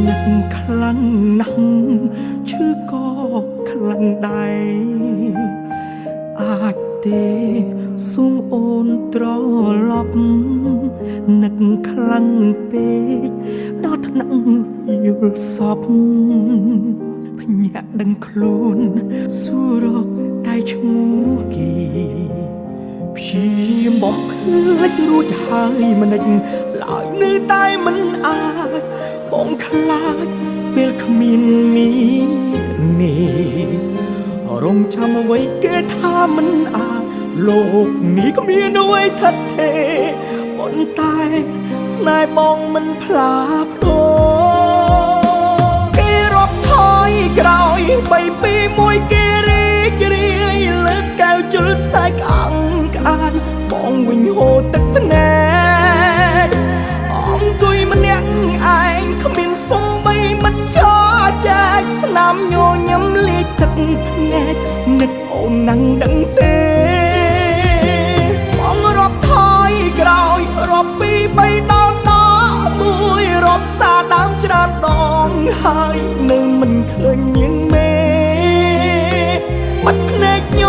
នឹកខ្លាំងណាស់ឈឺក៏ខ្លាំងដែរអាចទេសូមអូនត្រឡប់នឹកខ្លាំងពេកដល់ថ្នាក់យល់សពភ្ញាក់ដឹងខ្លួនសួររកតែឈ្មោះគេ ព្យាយាមបំភ្លេចរួចហើយមិននិចឡើយនៅតែមិនអាចបងខ្លាចពេលគ្មានមីមេរងចាំអ្វីគេថាមិនអាចលោកនេះគ្មានអ្វីថិតថេរប៉ុន្តែស្នេហ៍បងមិនផ្លាស់ប្ដូរគេរាប់ថយក្រោយ3 2 1គេរីករាយលើកកែវជលសាយក្អឹងក្អាយបងវិញហូរទឹកភ្នែកអង្គុយម្នាក់ឯងគ្មានសំបីមិត្តចរចែកស្នាមញញឹមលាយទឹកភ្នែកនឹកអូនណាំងដឹងទេបងរាប់ថយក្រោយរាប់ពីបីដល់ដល់មួយរាប់សារដើមច្រើនដងហើយនៅមិនឃើញនាងមេ បាត់ភ្នែកញ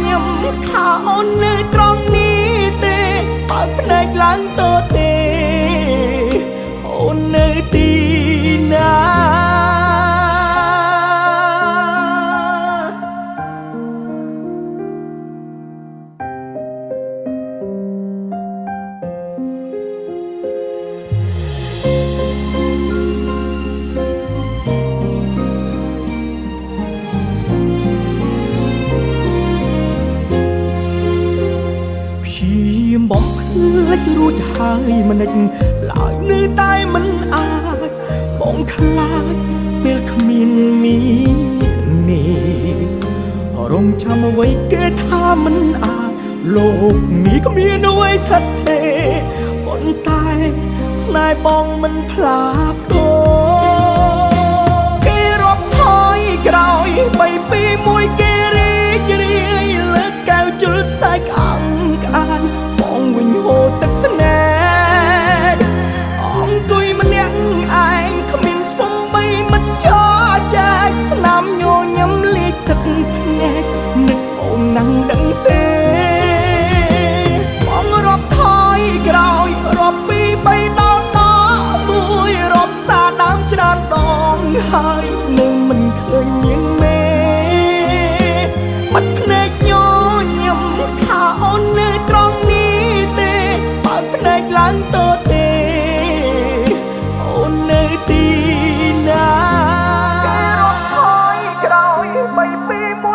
ញឹមថាអូននៅត្រង់នេះទេបើកភ្នែកឡើងទៅទេអូននៅទីណា ព្យាយាមបំភ្លេចរួចហើយមិននិចឡើយនៅតែមិនអាចបងខ្លាចពេលគ្មានមីមេរងចាំអ្វីគេថាមិនអាចលោកនេះគ្មានអ្វីថិតថេរប៉ុន្តែស្នេហ៍បងមិនផ្លាស់ប្ដូរគេរាប់ថយក្រោយ3 2 1គេរីករាយលើកកែវជលសាយក្អឹងក្អាយបងវិញហូរទឹកភ្នែកអង្គុយម្នាក់ឯងគ្មានសំបីមិត្តចរចែកស្នាមញញឹមលាយទឹកភ្នែកនឹកអូនណាំងដឹងទេបងរាប់ថយក្រោយរាប់ពីបីដល់ដល់មួយរាប់សារដើមច្រើនដងហើយនៅមិនឃើញនាងមេ បាត់ភ្នែកញញឹមថាអូននៅត្រង់នេះទេបើកភ្នែកឡើងទៅទេអូននៅទីណាគេរាប់ថយក្រោយ3 2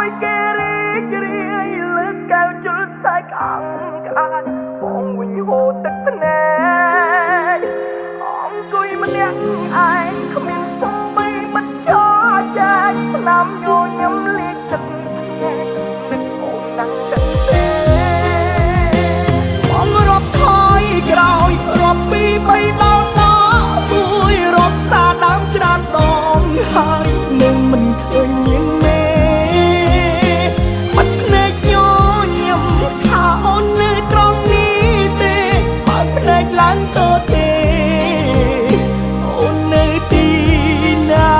1គេរីករាយលើកកែវជលសាយក្អឹងក្អាយបងវិញហូរទឹកភ្នែកអង្គុយម្នាក់ឯងគ្មានសំបីមិត្តចរចែកស្នាមញញឹមលាយទឹកភ្នែកនឹកអូនណាំងដឹងទេបងរាប់ថយក្រោយរាប់ពីបីដល់ដល់មួយរាប់សារដើមច្រើនដងហើយនៅមិនឃើញនាងមេបាត់ភ្នែកញញឹមថាអូននៅត្រង់នេះទេបើកភ្នែកឡើងទៅទេអូននៅទីណា